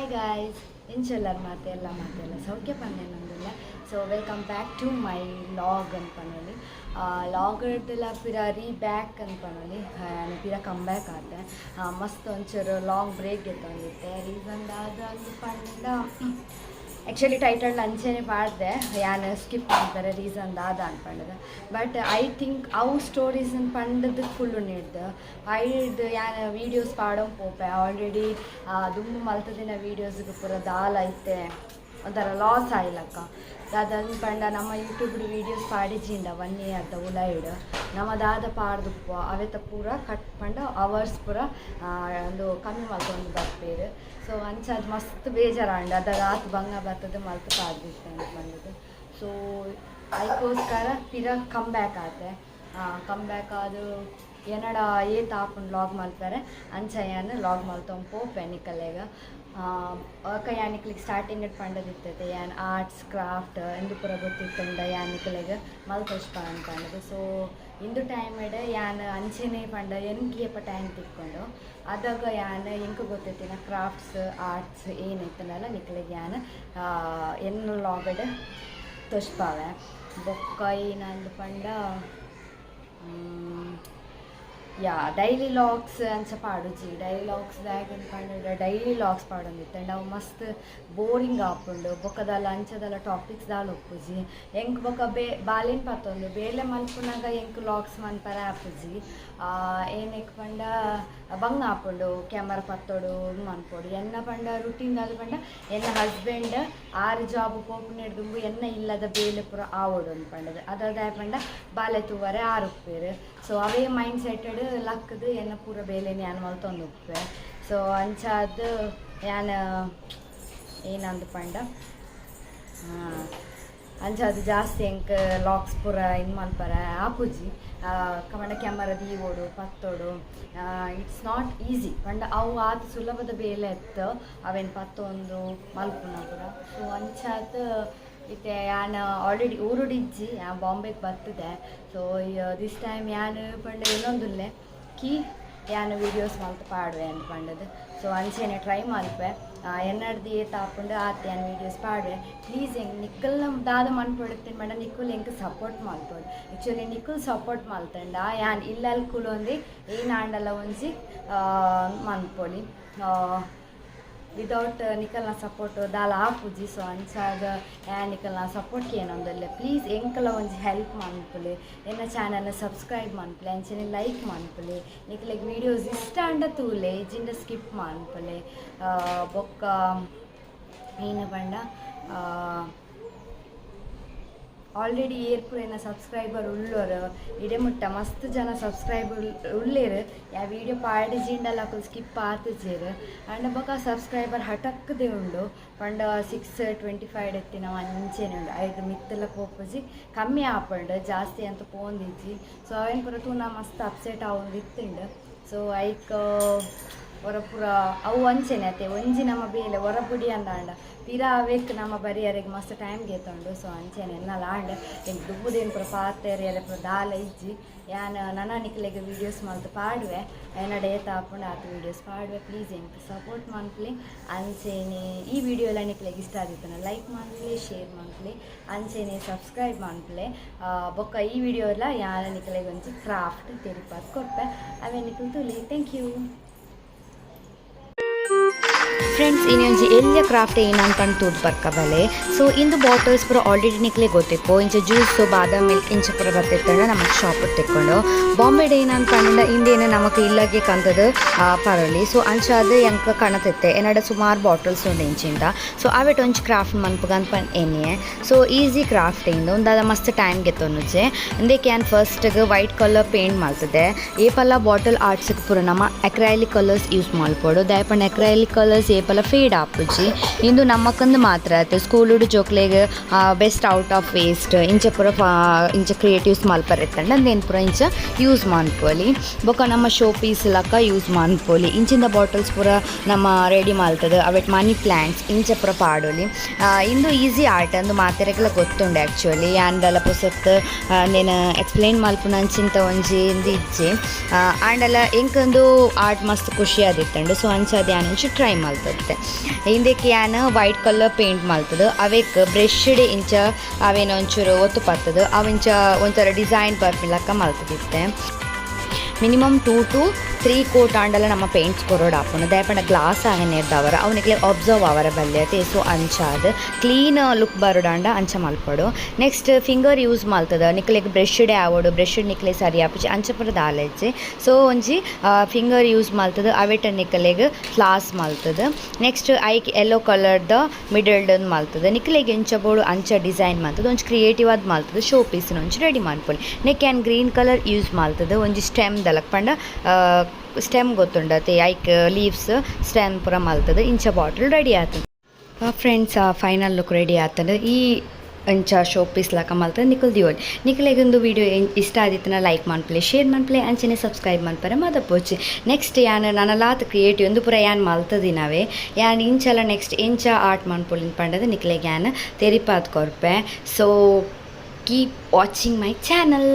Hi guys, ಎಂಚೆಲ್ಲರ್ ಮಾತೆಲ್ಲ ಮಾತೆಲ್ಲ ಸೌಖ್ಯ ಪಂದೇನೊಂದಿಲ್ಲ. So welcome back to my vlog ಅಂತ ಪನೊಲಿ. ಲಾಗ್ ಪಿರ ರೀ ಬ್ಯಾಕ್ ಅಂತ ಪನೊಲಿ. ಪಿರ ಕಮ್ ಬ್ಯಾಕ್ ಆತೆ. ಮಸ್ತ್ ಒಂಚೂರು ಲಾಂಗ್ ಬ್ರೇಕ್ ಗೆತ್ತೊಂದಿತ್ತೆ. ರೀಸನ್ ದಾದ ಅಂದ್ ಪಂಡ, ಆ್ಯಕ್ಚುಲಿ ಟೈಟಲ್ ಅಂಚೆನೆ ಪಾಡ್ದೆ ಯಾನ್, ಸ್ಕಿಪ್ ಮಾಡ್ತಾರೆ ರೀಸನ್ ದಾದ ಅನ್ಪಂಡದ. ಬಟ್ I think ಅವು ಸ್ಟೋರೀಸ್ ಪಂಡದ ಫುಲ್ ನೀಡ್ದು ಐಡ್ದು ಯಾನ್ ವೀಡಿಯೋಸ್ ಪಾಡೋಂ ಪೋಪೆ. ಆಲ್ರೆಡಿ ದುಂಬು ಮಲ್ತದಿನ ವೀಡಿಯೋಸ್ಗೆ ಪೂರ ದಾಲ ಐತೆ, ಒಂಥರ ಲಾಸ್ ಆಯ್ಲಕ್ಕ. ದಾದ ಪಂಡ, ನಮ್ಮ ಯೂಟ್ಯೂಬ್ ವೀಡಿಯೋಸ್ ಪಾಡಿಜಿಂಡ ಒನ್ ಇಯರ್ದ ಉಲೈಡ್ ನಮ್ಮ ದಾದ ಪಾಡ್ದುಪ್ಪ, ಅವೆತ ಪೂರ ಕಟ್ ಪಂಡ ಅವರ್ಸ್ ಪೂರ ಒಂದು ಕಮ್ಮಿ ಮಲ್ತೊಂದು ಬರ್ಪೇರು. ಸೊ ಅಂಚಾದ್ ಮಸ್ತ್ ಬೇಜಾರಾಂಡ್. ಅದಾಗ ಆತ್ ಬಂಗ ಬರ್ತದೆ ಮಲ್ತು ಪಾಡ್ದಿತ್ತೆ ಅಂತ ಬಂದದ್ದು. ಸೊ ಐಕೋಸ್ಕರ ಪಿರ ಕಮ್ ಬ್ಯಾಕ್ ಆತೆ. ಕಮ್ ಬ್ಯಾಕ್ ಅದು ಎನ್ನಡ ಏತ್ ಆಪುಂಡು ಲಾಗ್ ಮಲ್ಪೆರೆ, ಅಂಚ ಯಾನ್ ಲಾಗ್ ಮಲ್ತೊಂದು ಪೋಪೆ ನಿಕಲೆಗ. ಬೊಕ ಯಾನ್ ನಿಕ್ಲೆಗ್ ಸ್ಟಾರ್ಟಿಂಗ್ ಪಂಡದಿತ್ತತೆ, ಯಾನ್ ಆರ್ಟ್ಸ್ ಕ್ರಾಫ್ಟ್ ಇಂದು ಪೂರ ಗೊತ್ತಿತ್ತುಂಡ ಯಾನ್ ನಿಕಲೆಗ್ ಮಲ್ತೊಚ್ಪ ಅಂತ ಪಂಡದು. ಸೊ ಇಂದು ಟೈಮಿಡ್ ಯಾನ್ ಅಂಚೆನೆ ಪಂಡ ಎಂಕ್ ಏಪ ಟೈಮ್ ತಿಕ್ಕೊಂಡು ಅದಾಗ ಯಾನ್ ಎಂಕ್ ಗೊತ್ತಿತ್ತಿನ ಕ್ರಾಫ್ಟ್ಸ್, ಆರ್ಟ್ಸ್ ಏನಿತ್ತನಲ್ಲ, ನಿಕ್ಲೆಗ್ ಯಾನ್ ಎನ್ನ ಲಾಗಡ್ ತೋಜ್ಪಾವೆ. ಬೊಕ್ಕ ಏನಂದ್ ಪಂಡ, ಯಾ, ಡೈಲಿ ಲಾಗ್ಸ್ ಅಂಚ ಪಾಡುಜಿ. ಡೈಲಿ ಲಾಗ್ಸ್ ದಾಗ್ ಪಂಡ, ಡೈಲಿ ಲಾಗ್ಸ್ ಪಾಡೊಂದಿತ್ತಂಡ ಅವು ಮಸ್ತ್ ಬೋರಿಂಗ್ ಆಪುಂಡು. ಬೊಕ್ಕದಲ್ಲ ಅಂಚದಲ್ಲ ಟಾಪಿಕ್ಸ್ ದಾಲ ಉಪ್ಪುಜಿ ಎಂಕ್. ಬೊಕ್ಕ ಬೇ ಬಾಲೆನ್ ಪತ್ತೊಂದು ಬೇಲೆ ಮಲ್ಪುನಗ ಎಂಕ್ ಲಾಗ್ಸ್ ಮನ್ಪರೆ ಆಪುಜಿ. ಏನಕ್ಕೆ ಪಂಡ ಬಂಗ ಆಪುಂಡು, ಕ್ಯಾಮರಾ ಪತ್ತೊಡು, ಮನ್ಪೊಡು. ಎನ್ನ ಪಂಡ ರುಟೀನ್ ದಾದ ಪಂಡ, ಎನ್ನ ಹಸ್ಬೆಂಡ್ ಆರು ಜಾಬ್ ಪೋಪುನೆಡ್ ದುಂಬು ಎನ್ನ ಇಲ್ಲದ ಬೇಲೆ ಪೂರ ಆವೊಡು ಅಂದ್ ಪಂಡದು. ಅದಾದ ಪಂಡ ಬಾಲೆ ತೂವರೆ ಆರು ಉಪ್ಪೇರು. ಸೊ ಅವೇ ಮೈಂಡ್ ಸೆಟೆಡ್ ಲಕ್ಕದು ಎನ್ನ ಪೂರ ಬೇಲೆನ್ ಯಾನ್ ಮಲ್ತೊಂದು ಉಪ್ಪೆ. ಸೊ ಅಂಚಾದ್ ಯಾನ್ ಏನಂದ್ ಪಂಡ, ಅಂಚಾದ್ ಜಾಸ್ತಿ ಎಂಕ್ ಲಾಗ್ಸ್ ಪೂರ ಇನ್ ಮಲ್ಪರೆ ಆಪುಜಿ. ಪಂಡ ಕ್ಯಾಮರಾ ದೀವೊಡು, ಪತ್ತೊಡು, it's not easy. ಪಂಡ ಅವು ಆತ್ ಸುಲಭದ ಬೇಲೆ ಇತ್ತು ಅವೇನು ಪತ್ತೊಂದು ಮಲ್ಪುನ ಪೂರ. ಸೊ ಅಂಚಾದ್ ಇತ್ತೆ ಯಾನ್ ಆಲ್ರೆಡಿ ಊರುಡಿಜ್ಜಿ, ಯಾನ್ ಬಾಂಬೆಗೆ ಬರ್ತದೆ. ಸೊ this time ಯಾನ್ ಪಂಡ ಇನ್ನೊಂದುಲ್ಲೆ ಕಿ ಯಾನ್ ವೀಡಿಯೋಸ್ ಮಲ್ತ್ ಪಾಡುವೆ ಅಂತ ಪಂಡದು. ಸೊ ಅಂಚೆನೆ ಟ್ರೈ ಮಲ್ಪೆ. ಎನ್ನಡ್ದು ಏತ್ ಆಪುಂಡು ಆತ್ ಯಾನ್ ವೀಡಿಯೋಸ್ ಪಾಡುವೆ. ಪ್ಲೀಸ್ ಎಂಕ್ ನಿಕ್ಕಲ್ನ ದಾದ ಮನ್ಪೊಡುತ್ತೇನೆ ಪಂಡ, ನಿಕ್ಕುಲ್ ಎಂಕ್ ಸಪೋರ್ಟ್ ಮಲ್ಪೊಡು. ಆ್ಯಕ್ಚುಲಿ ನಿಕ್ಕುಲ್ ಸಪೋರ್ಟ್ ಮಲ್ತಂಡ ಯಾನ್ ಇಲ್ಲಲ್ ಕುಲೊಂದು ಏನಾಂಡಲ ಒಂಜಿ ಮನ್ಪೊಲಿ. ವಿದೌಟ್ ನಿಕಲ್ನ ಸಪೋರ್ಟ್ ದಾಲ ಆಪುಜಿ. ಸೊ ಅಂಚಾದ ಯಾನ್ ನಿಕಲ್ನ ಸಪೋರ್ಟ್ ಕೇನೊಂದುಲ್ಲೆ. ಪ್ಲೀಸ್ ಎಂಕಲ ಒಂಜಿ ಹೆಲ್ಪ್ ಮನ್ಪುಲೆ. ಎನ್ನ ಚಾನಲ್ನ ಸಬ್ಸ್ಕ್ರೈಬ್ ಮನ್ಪುಲೆ, ಅಂಚನೆ ಲೈಕ್ ಮನ್ಪುಲೆ. ನಿಕ್ಲೆಗ್ ವೀಡಿಯೋಸ್ ಇಷ್ಟ ಆಂಡ ತೂಲೆ, ಇಜ್ಜಿಂಡ ಸ್ಕಿಪ್ ಮನ್ಪುಲೆ. ಬೊಕ್ಕ ಏನು ಪಂಡ, ಆಲ್ರೆಡಿ ಏರ್ಪುರೆನ ಸಬ್ಸ್ಕ್ರೈಬರ್ ಉಳ್ಳೋರು, ಇಡೆ ಮುಟ್ಟ ಮಸ್ತ್ ಜನ ಸಬ್ಸ್ಕ್ರೈಬರ್ ಉಳ್ಳೇರು. ಯಾ ವೀಡಿಯೋ ಪಾಡಿಜಿಂಡಲ ಅಕುಲು ಸ್ಕಿಪ್ ಆತುಜೆರ್. ಆಂಡ ಬೊಕ ಸಬ್ಸ್ಕ್ರೈಬರ್ ಹಟಕ್ದೆ ಉಂಡು. ಪಂಡ 625 ಎತ್ತಿನ ಅಂಚೆನೆ ಉಂಡು. ಐದು ಮಿತ್ತಲ ಪೋಪುಜಿ, ಕಮ್ಮಿ ಆಪುಂಡು, ಜಾಸ್ತಿ ಅಂತ ಪೋಂದಿಜ್ಜಿ. ಸೊ ಅವೇನು ಪೂರ ತೂನ ಮಸ್ತ್ ಅಪ್ಸೆಟ್ ಆವೊಂದು ಇತ್ತುಂಡು. ಸೊ ಐಕ್ ಒರ ಪೂರ ಅವು ಅಂಚೆನೆ ಅತ್ತೆ, ಒಂಜಿ ನಮ್ಮ ಬೇಲೆ ಒರ ಬುಡಿ ಅಂದಾಂಡ ಪಿರ ಅವೇಕ್ ನಮ್ಮ ಬರಿಯರಿಗೆ ಮಸ್ತ್ ಟೈಮ್ ಗೆತ್ತುಂಡು. ಸೊ ಅಂಚೆನೆ ಎನ್ನಲ ಆಂಡ್. ಎಂಕ್ ದುಂಬುದೇನು ಪೂರ ಪಾತೆರ್ ಎರೆ ಪೂರ ದಾಲ ಇಜ್ಜಿ. ಯಾನ್ ನನ ನಿಕ್ಲೆಗ್ ವೀಡಿಯೋಸ್ ಮಲ್ತ್ ಪಾಡುವೆ. ಎನ್ನಡ ಏತ್ ಆಪುಂಡು ಆತ್ ವೀಡಿಯೋಸ್ ಪಾಡುವೆ. ಪ್ಲೀಸ್ ಎಂಕ್ ಸಪೋರ್ಟ್ ಮನ್ಪುಲೆ. ಅಂಚೆನೆ ಈ ವಿಡಿಯೋ ಎಲ್ಲ ನಿಕ್ಲೆಗ್ ಇಷ್ಟ ಆದಿತ್ತನ ಲೈಕ್ ಮನ್ಪುಲೆ, ಶೇರ್ ಮನ್ಪುಲೆ, ಅಂಚೆನೆ ಸಬ್ಸ್ಕ್ರೈಬ್ ಮನ್ಪುಲೆ. ಬೊಕ್ಕ ಈ ವಿಡಿಯೋ ಎಲ್ಲ ಯಾನ್ ನಿಕ್ಲೆಗ್ ಒಂಜಿ ಕ್ರಾಫ್ಟ್ ತೆರಿಪಾದ್ ಕೊರ್ಪೆ. ಅವೆ ನಿಕುಲ್ ತೂಲೆ. Thank you friends. ಇನ್ನೊಂಜಿ ಎಲ್ಯ ಕ್ರಾಫ್ಟ್ ಏನಂತ ಪಂದ್ ತೂದ್ ಬರ್ಕ ಬಲೆ. ಸೊ ಇಂದು ಬಾಟಲ್ಸ್ ಪೂರ ಆಲ್ರೆಡಿ ನಿಕ್ಲೆ ಗೊತ್ತಿಪ್ಪು. ಇಂಚ ಜ್ಯೂಸ್, ಬಾದಾಮ್ ಮಿಲ್ಕ್ ಇಂಚ ಪೂರ ಬತ್ತಿತ್ತಂಡ ನಮಕ್ ಶಾಪ್ ತಿಕ್ಕೊಂಡು. ಬಾಂಬೆಡ್ ಏನಂತ ಪಂಡ, ಇಂದೇನು ನಮಕ್ ಇಲ್ಲಗೆ ಕಂತದ ಪರೊಲಿ. ಸೊ ಅಂಚಾದ್ ಎಂಕ್ ಕಣತಿತ್ತೆ, ಎನ್ನಡ ಸುಮಾರು ಬಾಟಲ್ಸ್ ಉಂಡು ಇಂಚಿಂದ. ಸೊ ಅವೆಟ್ ಒಂಜಿ ಕ್ರಾಫ್ಟ್ ಮನ್ಪುಗಂತ ಪಂದ್ ಎನ್ನಿಯೆ. ಸೊ ಈಸಿ ಕ್ರಾಫ್ಟ್ ಇಂದು, ಉಂದಾದ ಮಸ್ತ್ ಟೈಮ್ ಗೆತ್ತೊನುಜೆ. ಇಂದಕ್ಕೆ ಯಾನ್ ಫಸ್ಟ್ಗೆ ವೈಟ್ ಕಲರ್ ಪೇಂಟ್ ಮಲ್ತದೆ. ಏಪಲ್ಲ ಬಾಟಲ್ ಆರ್ಟ್ಸ್ಗೆ ಪೂರ ನಮ್ಮ ಅಕ್ರೈಲಿಕ್ ಕಲರ್ಸ್ ಯೂಸ್ ಮಲ್ಪೊಡು. ದಾಯೆ ಪಂಡ ಅಕ್ರೈಲಿಕ್ ಕಲರ್ಸ್ ಏಪಲ ಫೇಡ್ ಆಪುಜಿ. ಇಂದು ನಮ್ಮಕ್ಕಂದು ಮಾತ್ರ ಅತ್ತೆ, ಸ್ಕೂಲುಡು ಜೋಕ್ಲೆಗ್ ಬೆಸ್ಟ್ ಔಟ್ ಆಫ್ ವೇಸ್ಟ್ ಇಂಚ ಪೂರ ಇಂಚ ಕ್ರಿಯೇಟಿವ್ಸ್ ಮಲ್ಪರೆ ಇತ್ತಂಡ ಅಂದೇನು ಪೂರ ಇಂಚ ಯೂಸ್ ಮನ್ಪೊಲಿ. ಬೊಕ್ಕ ನಮ್ಮ ಶೋ ಪೀಸ್ ಲಕ್ಕ ಯೂಸ್ ಮನ್ಪೊಲಿ. ಇಂಚಿಂದ ಬಾಟಲ್ಸ್ ಪೂರ ನಮ್ಮ ರೆಡಿ ಮಲ್ತದೆ. ಅವೆಟ್ ಮನಿ ಪ್ಲ್ಯಾಂಟ್ಸ್ ಇಂಚ ಪೂರ ಪಾಡೊಲಿ. ಇಂದು ಈಸಿ ಆರ್ಟ್ ಅಂದು ಮಾತೆರೆಗ್ಲ ಗೊತ್ತುಂಡು. ಆ್ಯಕ್ಚುಲಿ ಯಾನ್ಡಲ ಪೊಸತ್ ನೇನು ಎಕ್ಸ್ಪ್ಲೇನ್ ಮಲ್ಪುನಂಚಿಂತ ಒಂಜಿ ಇಂದು ಇಜ್ಜಿ. ಆಂಡಲ ಎಂಕೊಂದು ಆರ್ಟ್ ಮಸ್ತ್ ಖುಷಿ ಆದಿತ್ತಂಡು. ಸೊ ಅಂಚಾದ್ ಯಾನ್ ಒಂಚಿ ಟ್ರೈ ಮಲ್ತದೆ. ಇತ್ತೆ. ಇಂದೆಕ್ ಯಾನ್ ವೈಟ್ ಕಲರ್ ಪೇಂಟ್ ಮಲ್ತುದು, ಅವೆಕ್ ಬ್ರಷ್ಡ್ ಇಂಚ ಅವೇನ ಒಂಚೂರು ಒತ್ತು ಪತ್ತುದು, ಅವಿಂಚ ಒಂಥರ ಡಿಸೈನ್ ಬರ್ಪಿಲಕ್ಕ ಮಲ್ತುದಿತ್ತೆ. ಮಿನಿಮಮ್ 2 ಟು 3 ಕೋಟ್ ಆಂಡಲ ನಮ್ಮ ಪೇಂಟ್ಸ್ ಕೊರೊಡಾಪುಂಡು. ದಾಯೆ ಗ್ಲಾಸ್ ಆಯಿನೆರ್ದಾವರ ಅವು ನಿಕ್ಲೆ ಅಬ್ಸರ್ವ್ ಆವರ ಬಲ್ಯತೆ. ಸೊ ಅಂಚಾದ್ ಕ್ಲೀನ್ ಲುಕ್ ಬರೊಡಾಂಡ ಅಂಚ ಮಲ್ಪೊಡು. ನೆಕ್ಸ್ಟ್ ಫಿಂಗರ್ ಯೂಸ್ ಮಲ್ತದ. ನಿಕ್ಲೆಗ್ ಬ್ರಷ್ಡೇ ಆವೊಡು, ಬ್ರಷ್ ನಿಕ್ಲೆ ಸರಿ ಆಪುಜಿ, ಅಂಚ ಪೂರ ದಾಲ ಇಜ್ಜಿ. ಸೊ ಒಂಜಿ ಫಿಂಗರ್ ಯೂಸ್ ಮಲ್ತದ ಅವೆಟ್ ನಿಕಲೆಗ್ ಫ್ಲವರ್ಸ್ ಮಲ್ತದ. ನೆಕ್ಸ್ಟ್ ಐಕ್ ಯೆಲ್ಲೋ ಕಲರ್ದ ಮಿಡಲ್ಡ್ ಮಲ್ತದ. ನಿಕ್ಲೆಗ್ ಎಂಚ ಬೋಡು ಅಂಚ ಡಿಸೈನ್ ಮಲ್ತದ, ಒಂಜಿ ಕ್ರಿಯೇಟಿವ್ ಆದ್ ಮಲ್ತದ ಶೋ ಪೀಸ್ ಒಂಜಿ ರೆಡಿ ಮನ್ಪೊಲಿ. ನೆಕ್ ಯಾನ್ ಗ್ರೀನ್ ಕಲರ್ ಯೂಸ್ ಮಲ್ತದ ಒಂಜಿ ಸ್ಟೆಮ್ ದಲಕ್ ಪಂಡ ಸ್ಟೆಮ್ ಗೊತ್ತುಂಡತೆ, ಐಕ್ ಲೀವ್ಸ್, ಸ್ಟೆಮ್ ಪೂರ ಮಲ್ತದ. ಇಂಚ ಬಾಟಲ್ ರೆಡಿ ಆತುಂಡು ಫ್ರೆಂಡ್ಸ್. ಫೈನಲ್ ಲುಕ್ ರೆಡಿ ಆತಂಡ್. ಈ ಇಂಚ ಶೋ ಪೀಸ್ ಲಕ ಮಲ್ತದ ನಿಕುಲ್ ದಿಯೋಲಿ. ನಿಕಲೆಗ್ ಉಂದು ವಿಡಿಯೋ ಇಷ್ಟ ಆದಿತ್ತನ ಲೈಕ್ ಮನ್ಪುಲೆ, ಶೇರ್ ಮನ್ಪುಲೆ, ಅಂಚನೆ ಸಬ್ಸ್ಕ್ರೈಬ್ ಮನ್ಪರೆ ಮದಪೊಚ್ಚಿ. ನೆಕ್ಸ್ಟ್ ಯಾನ್ ನನಲಾತ್ ಕ್ರಿಯೇಟಿವ್ ಉಂದು ಪೂರ ಯಾನ್ ಮಲ್ತದಿನವೆ. ಯಾನ್ ಇಂಚಲ ನೆಕ್ಸ್ಟ್ ಎಂಚ ಆರ್ಟ್ ಮನ್ಪೊಲಿ ಪಂಡದು ನಿಕ್ಲೆಗ್ ಯಾನ್ ತೆರಿಪಾದ್ ಕೊರ್ಪೆ. So keep watching my channel.